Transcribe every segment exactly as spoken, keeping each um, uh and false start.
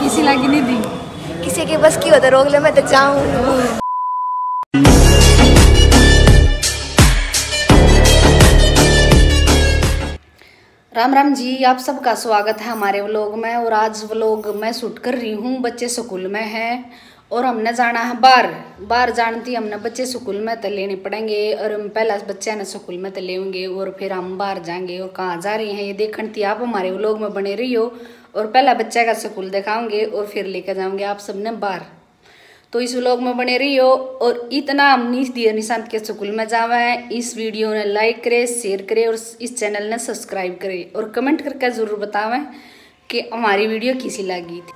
किसी लागी नहीं दी। किसी के बस की होता, रोक ले, मैं तो जाऊं। राम राम जी, आप सबका स्वागत है हमारे व्लॉग में। और आज व्लॉग मैं शूट कर रही हूँ, बच्चे स्कूल में हैं और हमने जाना है बाहर। बाहर जानती हमने बच्चे स्कूल में तो लेने पड़ेंगे और हम पहला बच्चे ने स्कूल में तो लेंगे और फिर हम बाहर जाएंगे। और कहाँ जा रहे हैं ये देखण थी, आप हमारे व्लॉग में बने रहियो और पहला बच्चे का स्कूल दिखाऊंगे और फिर लेकर जाऊंगे आप सबने बाहर। तो इस व्लॉग में बने रहियो। और इतना हम नीस दिए निशांत के स्कूल में जावा है। इस वीडियो ने लाइक करे, शेयर करे और इस चैनल ने सब्सक्राइब करे और कमेंट करके जरूर बतावें कि हमारी वीडियो किसी लगी थी।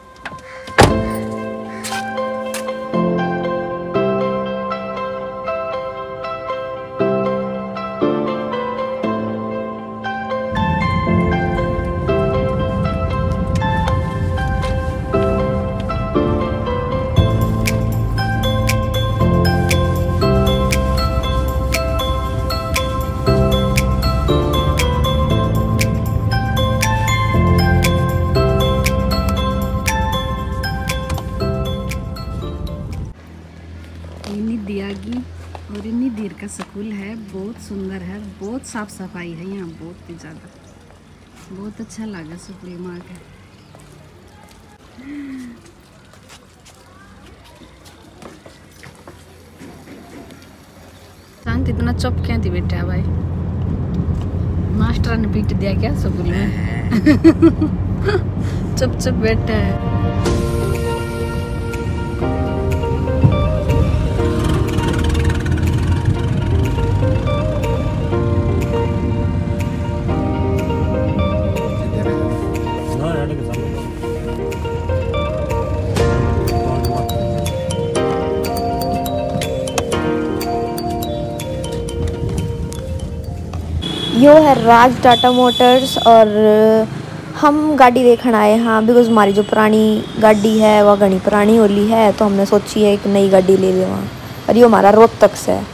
ये निधि आ गई और ये निधि का स्कूल है, बहुत सुंदर है, बहुत साफ सफाई है यहाँ, बहुत ही ज़्यादा, बहुत अच्छा लगा स्कूल में आके। शांत इतना चुप क्या थी बैठा है भाई? मास्टर ने पीट दिया क्या स्कूल में? चुप चुप बैठा है। यो है राज टाटा मोटर्स और हम गाड़ी देखण आए हाँ, बिकॉज हमारी जो पुरानी गाड़ी है वह घणी पुरानी होली है, तो हमने सोची है एक नई गाड़ी ले लेवा। और यो हमारा रोहतक से है।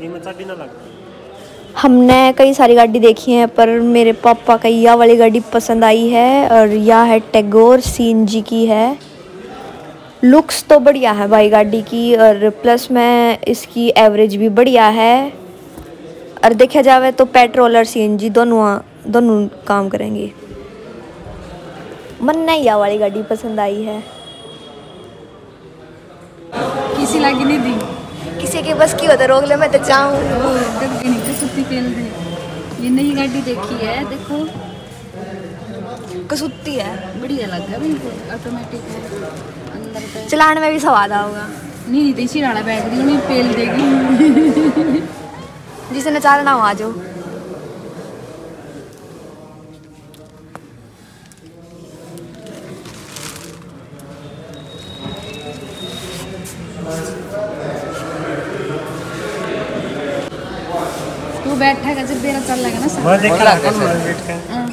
इनमें चाबी ना लगे। हमने कई सारी गाड़ी देखी है, पर मेरे पापा का यह वाली गाड़ी पसंद आई है और यह है टैगोर, सीएनजी की है। लुक्स तो बढ़िया है भाई गाड़ी की, और प्लस में इसकी एवरेज भी बढ़िया है। और देखा जावे तो पेट्रोल और सीएनजी दोनों, दोनों काम करेंगे। मन्ने यह वाली गाड़ी पसंद आई है। किसी लागी नहीं दी। किसी के बस की होता, रोक ले, मैं तो जाऊं। गगनी कसूती पेल दे। ये नई गाड़ी देखी है, देखो। कसूती है। बढ़िया लग रहा है भाई, ऑटोमेटिक है। अंदर का चलाने में भी स्वाद आओगा। नहीं, नहीं, देसी वाला बैग नहीं, नहीं पेल देगी। जिसने चालना हो, आ जाओ। तू बैठेगा जब मेरा चल लगा ना सब। मैं देख रहा कौन बैठा है। हाँ।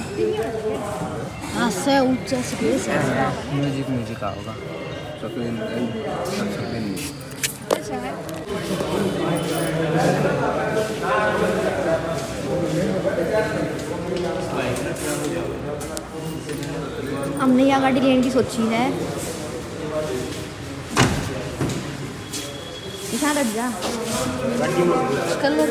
हाँ, से ऊंचा से बेस है। म्यूजिक, म्यूजिक आओगा। तो फिर इन, इन, अच्छा, फिर नहीं। हमने यह गाड़ी लेने की सोची है। इतना रख जा। कलर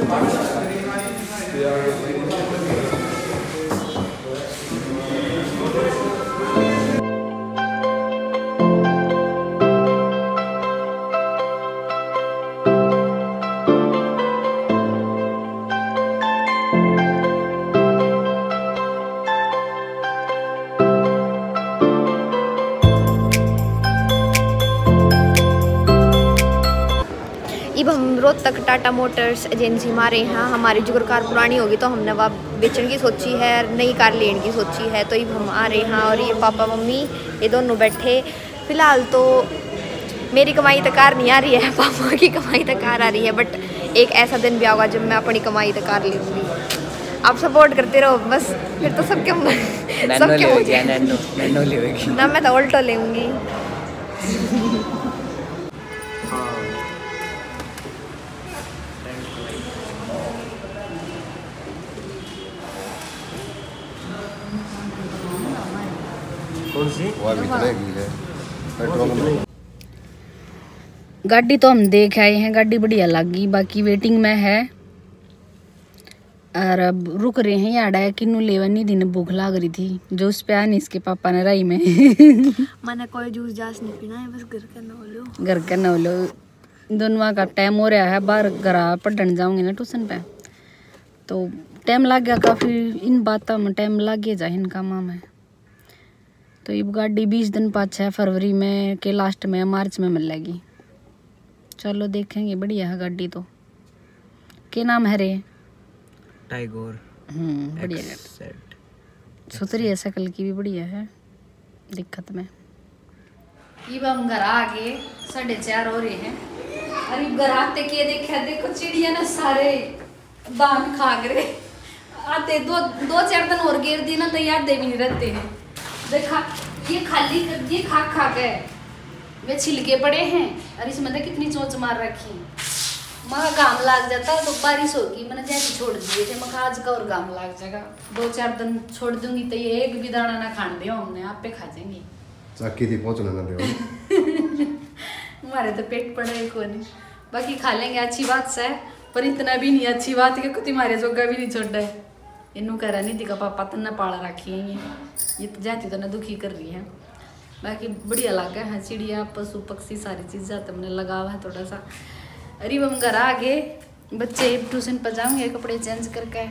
इब हम रोहतक टाटा मोटर्स एजेंसी में आ रहे हैं। हमारी जुगर कार पुरानी होगी तो हमने वह बेचने की सोची है, नई कार लेने की सोची है। तो इब हम आ रहे हैं और ये पापा मम्मी ये दोनों बैठे। फिलहाल तो मेरी कमाई तो कार नहीं आ रही है, पापा की कमाई तो कार आ रही है, बट एक ऐसा दिन भी आऊगा जब मैं अपनी कमाई तो कार लूँगी। आप सपोर्ट करते रहो बस, फिर तो सबके नैनो सबके लेवेगी, मुझे नैनो, नैनो लेवेगी। ना, मैं तो ऑल्टो लेऊंगी। कौन वो अभी चलेगी है, पेट्रोल में। गाड़ी तो हम देख आए हैं, गाड़ी बढ़िया लगी, बाकी वेटिंग में है। और अब रुक रहे हैं याडा, किन्नू लेवा नहीं दिन भूख लाग रही थी, जो उस पे आनी इसके पापा ने राई में। मैंने कोई जूस जास नहीं पीना है, बस घर का ना हो लो। घर का ना हो लो। दोनों का टाइम हो रहा है, बाहर घर पढ़न जाऊंगी ना ट्यूशन पे, तो टाइम लग गया काफ़ी। इन बातों में टाइम लग ही जाए, इन कामों में। तो ये गाड़ी बीस दिन पाछे, फरवरी में के लास्ट में, मार्च में मिलेगी। चलो देखेंगे, बढ़िया है गाड़ी तो। के नाम है रे? टाइगोर। हम्म, बढ़िया गाड़ी। एक्सेट। सुथरी है, शकल की भी बढ़िया है, दिक्कत में। इब हम घर आ गए, साढ़े चार हो रहे हैं। अरे घर आते के देखा, देखो चिड़िया ना सारे दान खा करे। आते दो, दो चार दिन और गेर दी ना, तो ये आधे भी नहीं रहते हैं। देखा, ये खाली कर दिए खा खा के, वे छिलके पड़े हैं। और इसमें तो कितनी चोंच मार रखी। मैं घाम लाग जाता तो बारिश होगी, मैंने जैसे छोड़ दिए थे, मैं कहा आज का और घाम लाग जाएगा। दो चार दिन छोड़ दूंगी तो ये एक भी दाना ना खान दे, हमने आप पे खा जाएंगे। चाकी थी पहुंचने ना दे। हमारे तो पेट पड़ा ही कोनी, बाकी खा लेंगे, अच्छी बात से, पर इतना भी नहीं अच्छी बात कि कुछ हमारे जोगा भी नहीं छोड़ा है। इन्नू कह रहा नहीं दिखा पापा, तन्ने पाल रखी है ये, ये तो जाती तो ना दुखी कर रही है। बाकी बढ़िया लगे हैं चिड़िया, पशु पक्षी, सारी चीज़ें तो मैंने लगावा है थोड़ा सा। अरे हम घर आ गए, बच्चे ट्यूशन पर जाएंगे कपड़े चेंज करके।